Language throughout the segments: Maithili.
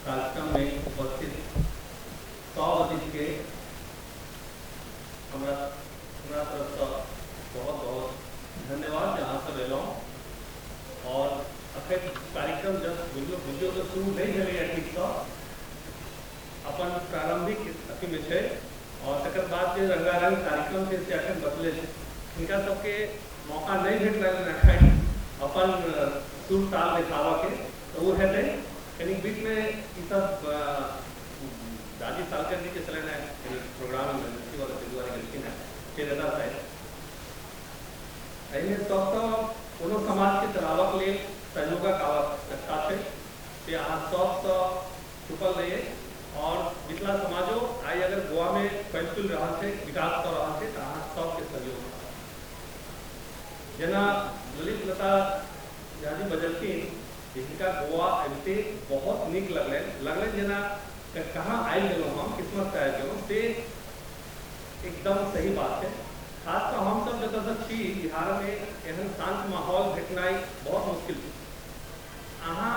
कार्यक्रम में उपस्थित सब अतिथि के हमरा हमरा तरफसँ बहुत बहुत धन्यवाद जे अहाँ सब एलहुँ। और अखन कार्यक्रम जब बुझियो बुझियो तऽ शुरू नहि भेलैए ठीकसँ, अपन प्रारंभिक अथीमे छै और तकर बाद जे रंगारंग कार्यक्रम छै से अखन बचले छै। हिनका सबके मौका नहि भेटलनि एखन अपन सुर ताल देखाबऽके, तऽ ओ हेतै। कनि बीचमे ईसब राजीव सालकर जीके छलनि हेँ कनि प्रोग्राम इमरजेंसी वाला, ताहि दुआरे गेलखिन हेँ, फेर एता शायद। एहिमे सबसँ कोनो समाजके चलाबऽके लेल सहयोगक आवश्यकता छै, से अहाँ सबसँ छुपल नहि अछि। और मिथिला समाजो आइ अगर गोवामे फैल फूलि रहल छै, विकास कऽ रहल छै, तऽ अहाँ सबके सहयोग। जेना ललित लता झाजी बजलखिन जे हिनका गोवा अबिते बहुत नीक लगलनि, लगलनि जेना कहाँ आबि गेलहुँ हम, किस्मतसँ आबि गेलहुँ, से एकदम सही बात छै। खास कऽ हमसब जतऽसँ छी बिहारमे एहन शान्त माहौल भेटनाइ बहुत मुश्किल छै। अहाँ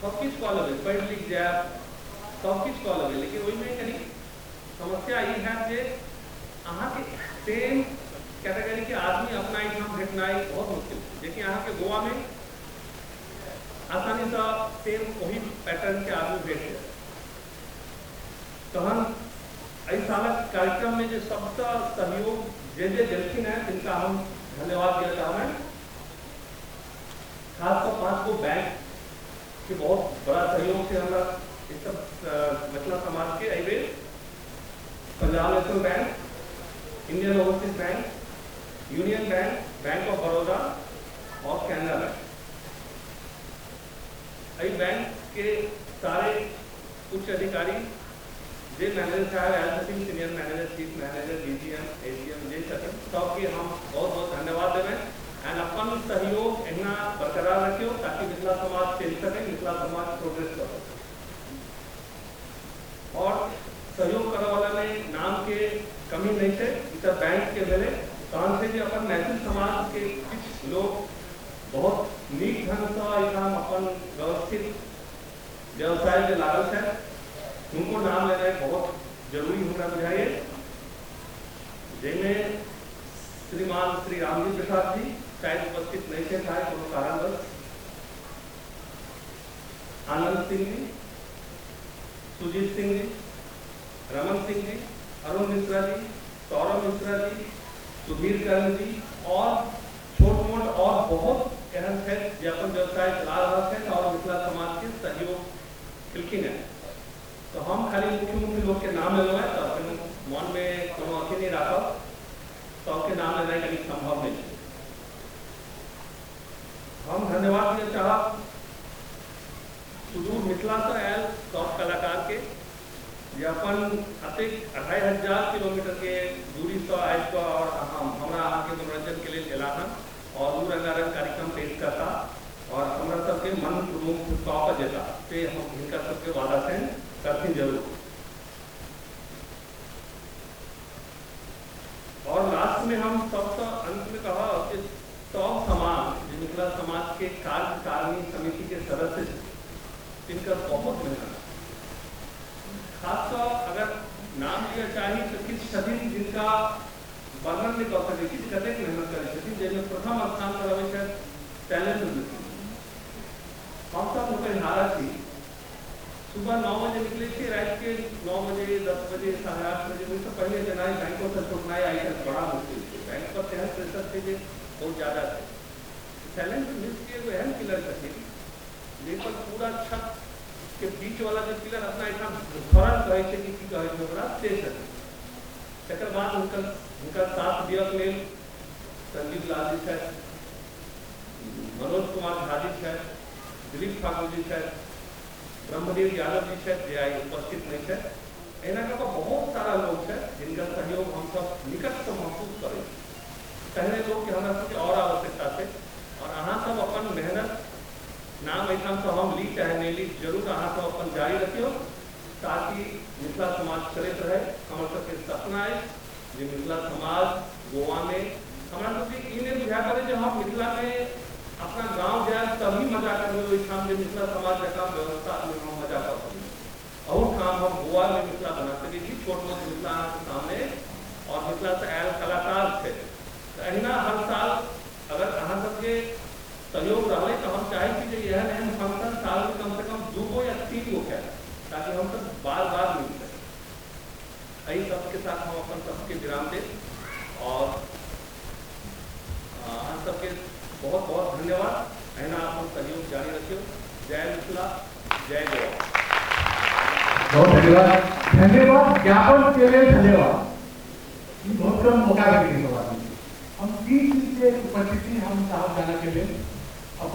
सबकिछु कऽ लेबै, पढ़ि लिख जायब, सबकिछु कऽ लेबै, लेकिन ओहिमे कनि समस्या ई हैत जे अहाँके सेम कैटेगरीके आदमी अपना एहिठाम भेटनाइ बहुत मुश्किल छै, जेकि अहाँके गोवामे आसानीसँ सेम ओही पैटर्नके आदमी भेट जायत। तहन एहि सालक कार्यक्रममे जे सबसँ सहयोग जे जे देलखिन हेँ तिनका हम धन्यवाद दिअ चाहबनि। खास कऽ 5 गो बैंक के बहुत बड़ा सहयोग छै हमरा ई सब मिथिला समाजके। एहिबेर Punjab National Bank, Indian Overseas Bank, Union Bank, Bank of Baroda और कैनरा बैंक, एहि बैंक के सारे उच्च अधिकारी जे मैनेजर साहब आयल छथिन, senior manager, chief manager, DGM, AGM जे छथिन, सबके हम बहुत बहुत धन्यवाद देबनि। एंड अपन सहयोग एहिना बरकरार रखियौ ताकि मिथिला समाज चलि सकै, मिथिला समाज प्रोग्रेस कऽ सकै। और सहयोग करऽवलामे नामके कमी नहि छै, ई तऽ बैंकके भेलै। तहन छै जे अपन मैथिल समाजके किछु लोक बहुत नीक ढङ्गसँ एहिठाम अपन व्यवस्थित व्यवसायमे लागल छथि, हुनको नाम लेनाइ बहुत जरूरी हमरा बुझाइए, जाहिमे श्रीमान श्री रामजी प्रसाद जी शायद उपस्थित नहि छथि आइ कोनो कारणवश, आनंद सिंह जी, सुजीत सिंह जी, रमन सिंह जी, अरुण मिश्रा जी, सौरभ मिश्रा जी, सुधीर कर्ण जी और छोट मोट और बहुत एहन छथि जे अपन व्यवसाय चला रहल छथि और मिथिला समाजके सहयोग केलखिन हेँ। तऽ हम खाली मुख्य मुख्य लोकके नाम लेलहुँ हेँ, तऽ अपन मनमे कोनो अथी नहि राखब, सबके नाम लेनाइ कनि सम्भव नहि छै। हम धन्यवाद दिअ चाहब सुदूर मिथिलासँ आयल सब कलाकारके जे अपन अतेक 2500 किलोमीटरके दूरीसँ आबि कऽ और हमरा अहाँके मनोरंजनके लेल एला हन और ओ रंगारंग कार्यक्रम पेश करता और हमरा सबके मन प्रमुख कऽ कऽ जेता, से हम हिनका सबके वादा छनि, करथिन जरूर। और लास्ट में हम सबसँ अंत में कहब जे सब समाज जे मिथिला समाज के कार्यकारिणी समिति के सदस्य छथिन तिनकर बहुत मेहनत, खास कऽ अगर नाम लिअ चाही तऽ किछु छथिन जिनका वर्णन नहि कऽ सकै छी कतेक मेहनत करै छथिन, जाहिमे प्रथम स्थान पर अबै छथि शैलेन्द्र मिश्र। हमसब हुनकर हारा छी, सुबह 9 बजे निकलै छियै, रातिके 9 बजे, 10 बजे, 8:30 बजे, ओहिसँ पहिले जेनाइ बैंकोसँ छुटनाइ आइ काल्हि बड़ा मुश्किल छै। बैंक पर तेहन प्रेशर छै जे बहुत ज्यादा छै। शैलेन्द्र मिश्र जी एगो एहन पिलर छथिन जाहिपर पूरा छत के बीच वाला जे पिलर अपना एहिठाम धरन कहै छै कि की कहै छै ओकरा, से छथिन। तकर बाद हुनकर साथ दियक लेल संजीव लाल जी छथि, मनोज कुमार झा जी छथि, दिलीप ठाकुर जी छथि, ब्रह्मदेव यादव जी छथि जे आइ उपस्थित नहि छथि। एहिना कऽ कऽ बहुत सारा लोक छथि जिनकर सहयोग हमसब निकटसँ महसूस करै छी। तेहने लोकके हमरा सबके आओर आवश्यकता छै और अहाँ सब अपन मेहनत नाम एहिठामसँ हम ली चाहे नहि ली, जरूर अहाँ सब अपन जारी रखियौ ताकि मिथिला समाज चलैत रहै। हमर सबके सपना अछि जे मिथिला समाज गोवामे, हमरा सबके ई नहि बुझाय पड़ै जे हम मिथिलामे अपना गाँव जायब तभी मजा करबै ओहिठाम जे मिथिला समाज जकाँ व्यवस्थामे हम मजा कऽ। गोवामे मिथिला बना सकै छी। छोट मोट मिथिला अहाँके सामने आओर मिथिलासँ आयल कलाकार छै। तऽ अहिना हर साल अगर अहाँ सबके सहयोग रहलै तऽ हम चाहै छी जे एहन एहन फंक्शन सालमे कमसँ कम 2 गो या 3 गो कयल, ताकि हमसब बार बार मिल सकी। एहि सबके साथ हम अपन सबके विराम देब और अहाँ सबके बहुत बहुत धन्यवाद। अहिना अपन सहयोग जारी रखियौ। जय मिथिला, जय गोवा। बहुत धन्यवाद, धन्यवाद ज्ञापन के लिए धन्यवाद। बहुत कम मौका मिले सब आदमी। हम 3 चीज के उपस्थिति हम चाहब जाना के लिए।